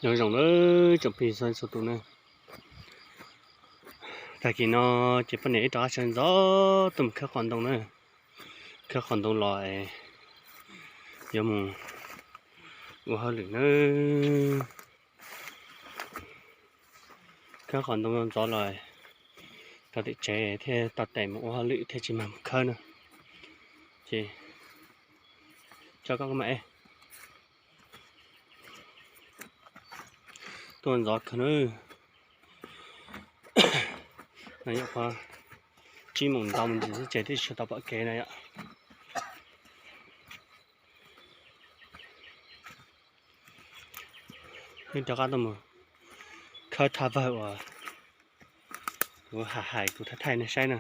Nyob zoo na tsoom phooj ywg txhua tus na. Tag kis no ces poj niam wb rov qab sawv ntxov tuaj mus khawb qos ntoo na. Khawb qos ntoo los yuav mus ua hauj lwm na. Khawb qos ntoo ntxov los rau tim tsev thiaj tau tes mus ua hauj lwm thiaj tsis mag mus khawb na. Ces tso koj mam es. Tuaj ntxov kawg na. No yog qhov tsib moos ntau mus ntsis xwb ces twb tsis tau pom kev no yom. Wb rov qab tuaj mus khawb thaj vawg uas kuv hais hais kuv thaij thaij nej saib na.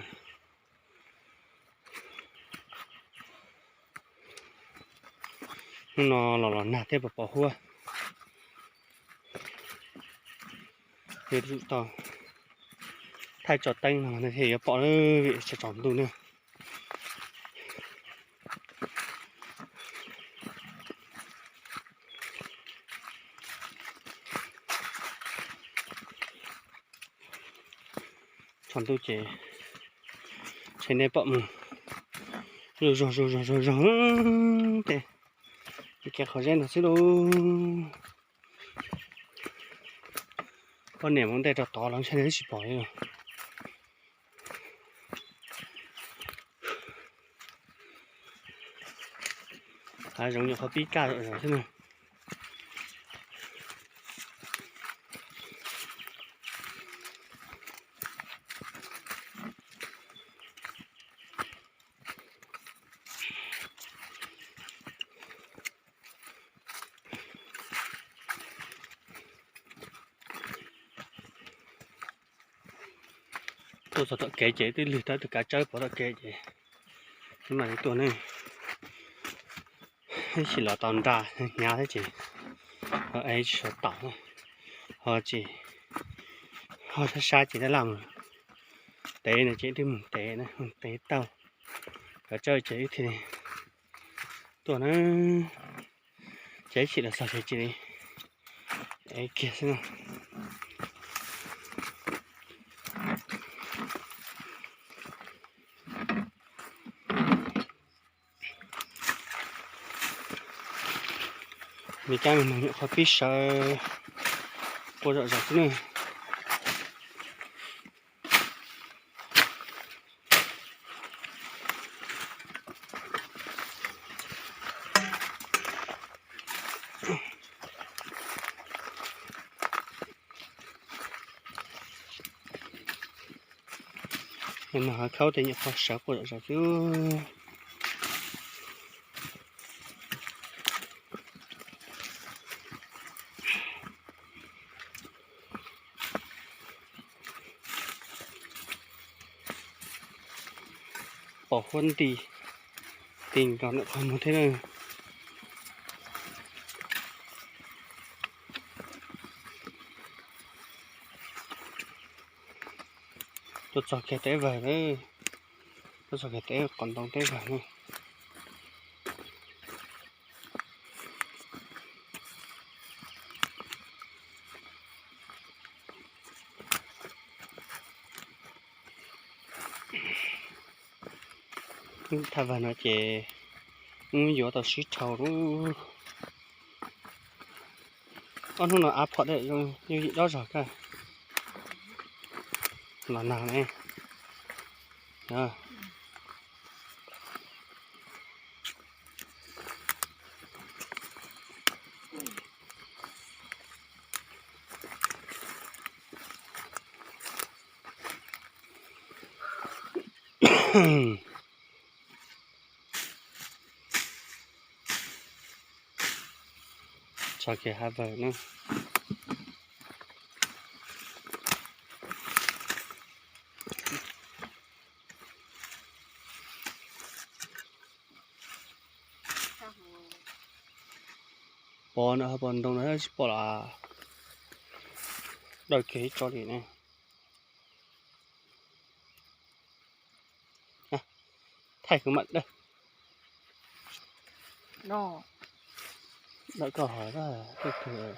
Hnub no los los nag thiab pos pos huab. Yuav tsum tau thaij tso teeb no thiaj yuav pom vim tsaus tsaus ntuj na. Tsaus ntuj ces ntshe nej pom mus zuj zog zuj zog zuj zog tej kev qhov zeb no xwb lauj. Poj niam mus ntej rau tod los ntshe nej twb tsis pom li. Hav zoov nyuam qhuav pib kaj zom zaws xwb na. Tuaj txog tom kev ces twb lwg tau tus kav tsawb pov tom kev ces mam li tuaj ne. Ib chim los tau nra hnyav thiab ces ho es tsis sawv taus, ho ces ho sab sab ces tab laj mus tev no ces twb mus tev na, mus tev tau kav tsawb ces wb thiaj li tuaj na. Ces ib chim los txog ces cia li ev kiag xwb na. Me kab me noog nyuam qhuav pib sawv quaj zom zaws xwb na. Mas hav khaub tej nyuam qhuav sawv quaj zom zaws xwb. Pom huab nti, ti nkaus ntawm qhov muag thiab na. Tuaj txog kiag teb vawg na, tuaj txog kiag teb qos ntoo teb vawg na. Thaj vawg no ces wb yuav tau sib dhau lawm. Ob hnub no av phom dej zoo yooj yim dob zog kawg. Los nag ne. Txog kiag hav vawg na. Pom na, pom ntoo na, tsis pom los dawb kiag ib tsob li ne. Thaij kuv mam dawb. Dawb koj hov, dawb kawg.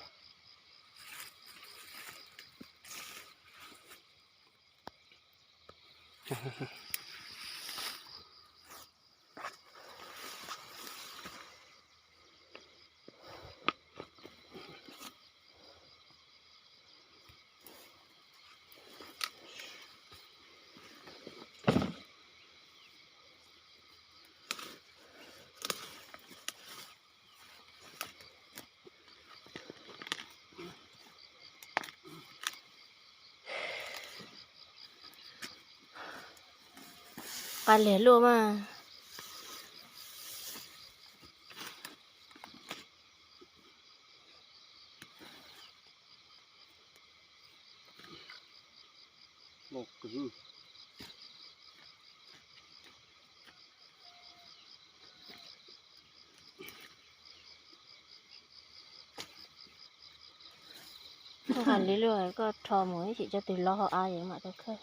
Qab liag luaj mas. Hais li luag koj rho mus ib chim cov twg lov hauv av es mam tau khawb.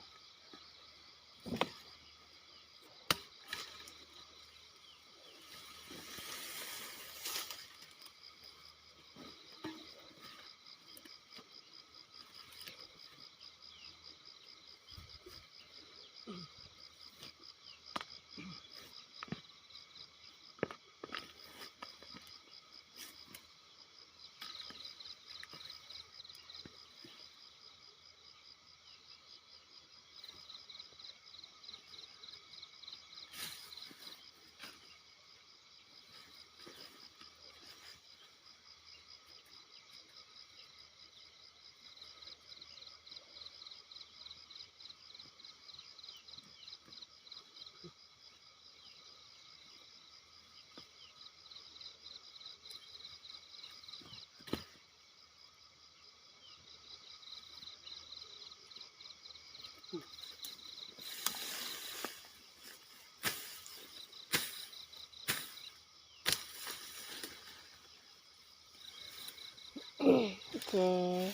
Ces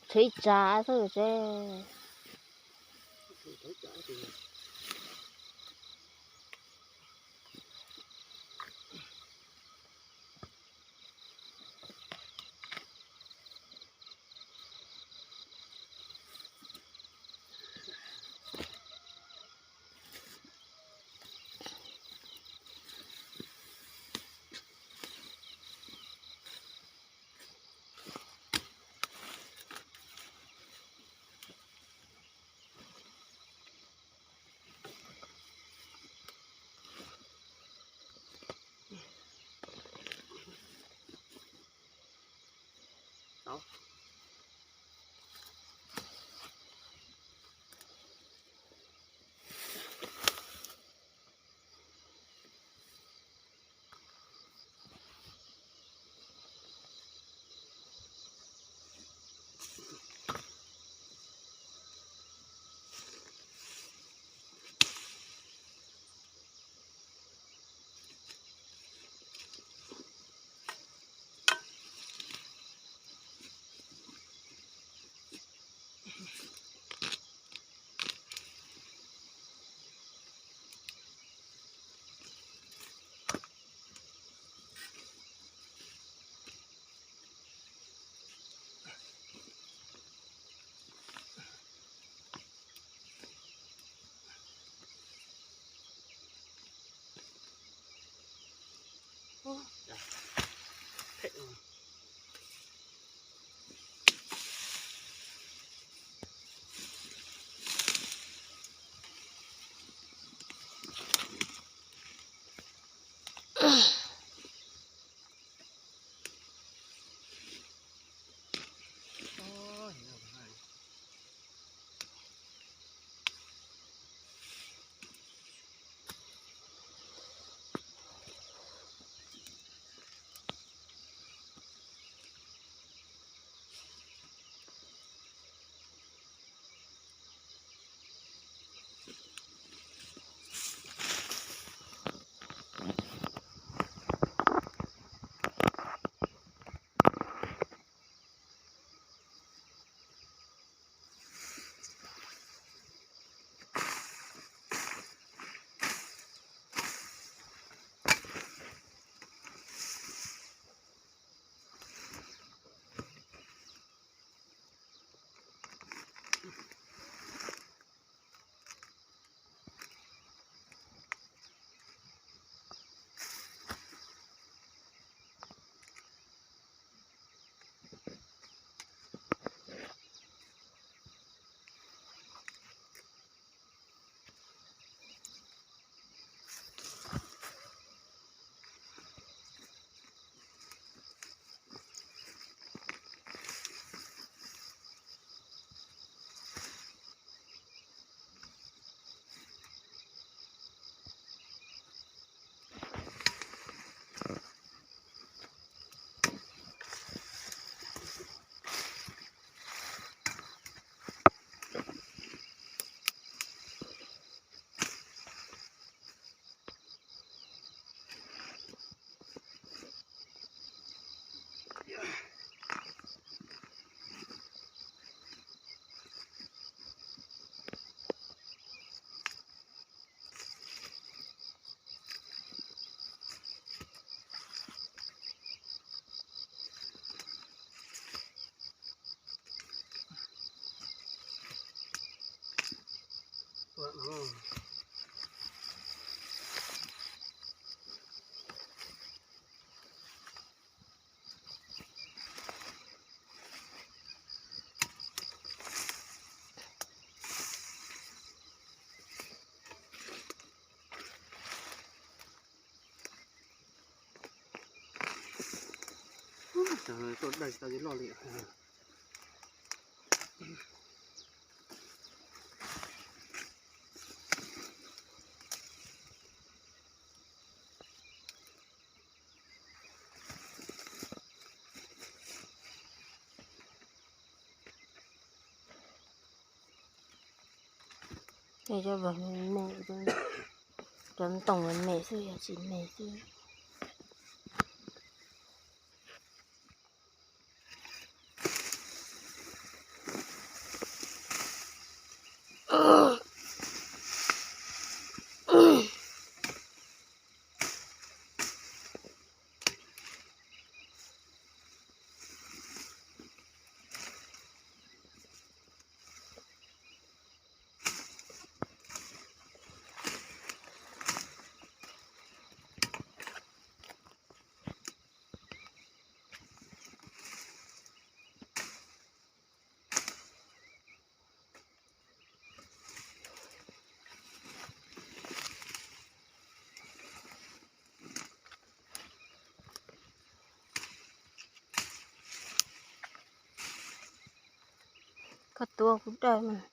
tshuav ib tsav xwb ces. Tuaj dai tau loj li. Cov ntoo me me xwb, yog tsis me xwb. Koj tuav kuv dawj mas.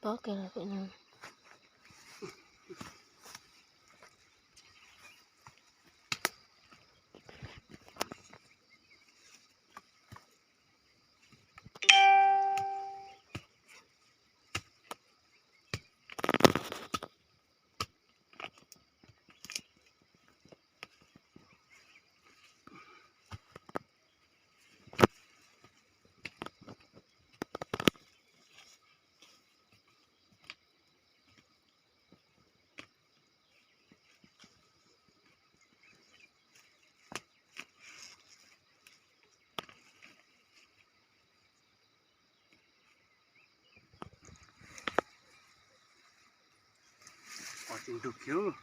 Pob kiag los pem no. Os, tsis ntug kiag.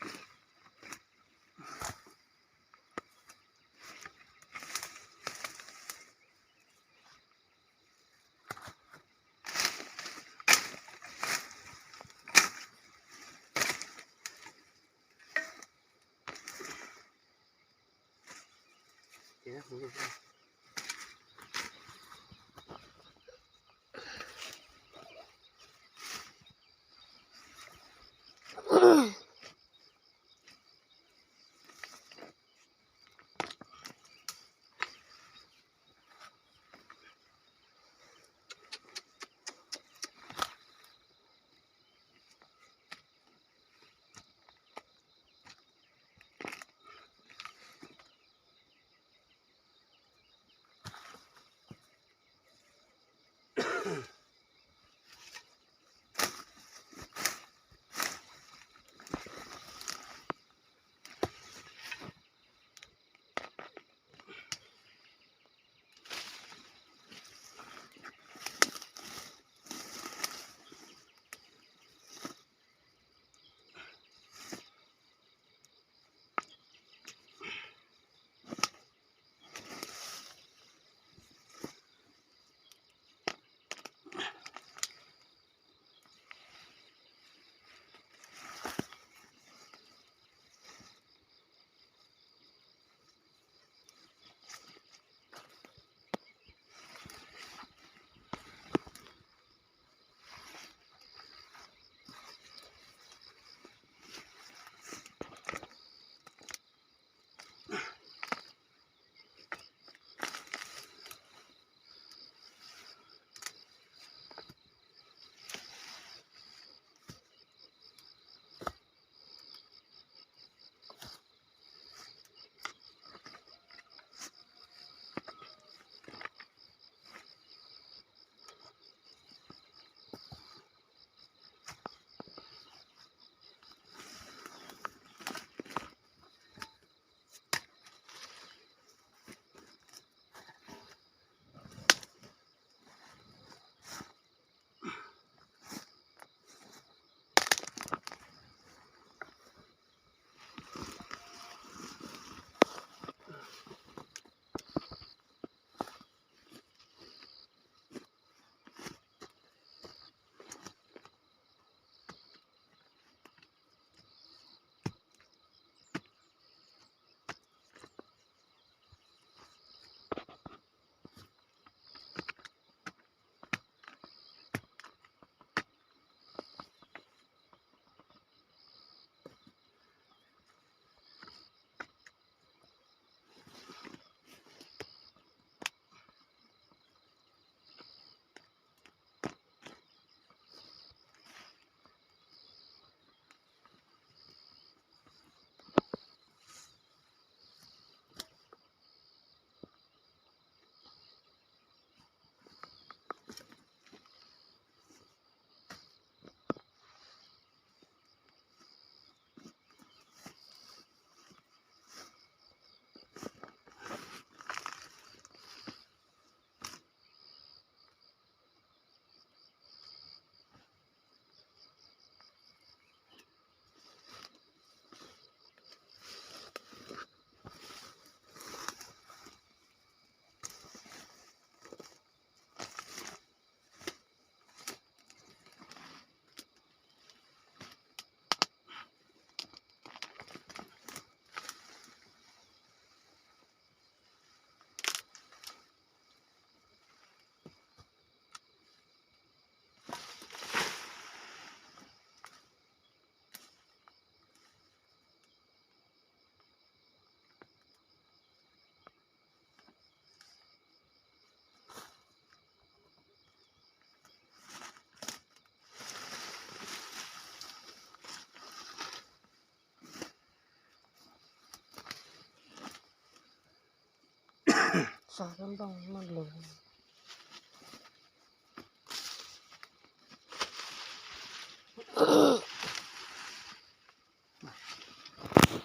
Tsa nplooj muaj lus.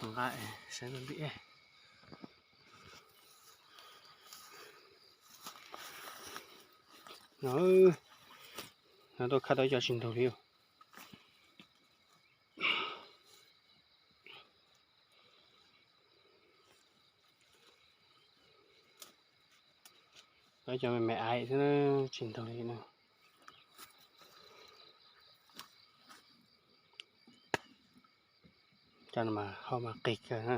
Nqa saib ntawm no, no tuaj khab tau cov tsis ntaug li. Cov me me aiv xwb na, tsis ntaug li na. Cov no mas hau mas qis kawg na.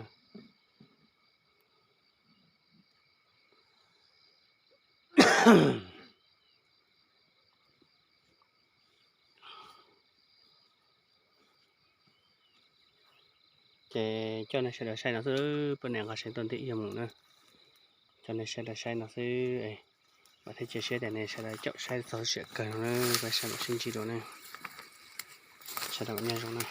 Ces coj nej sawv daws saib no xwb, poj niam nqa seev tuaj nti ib yam mus na. Coj nej sawv daws saib no xwb, vam thiab cia siab tias nej sawv daws caum saib txog siam kawg no na, peb sawv daws sib ntsib dua na. Sawv daws nyob zoo na.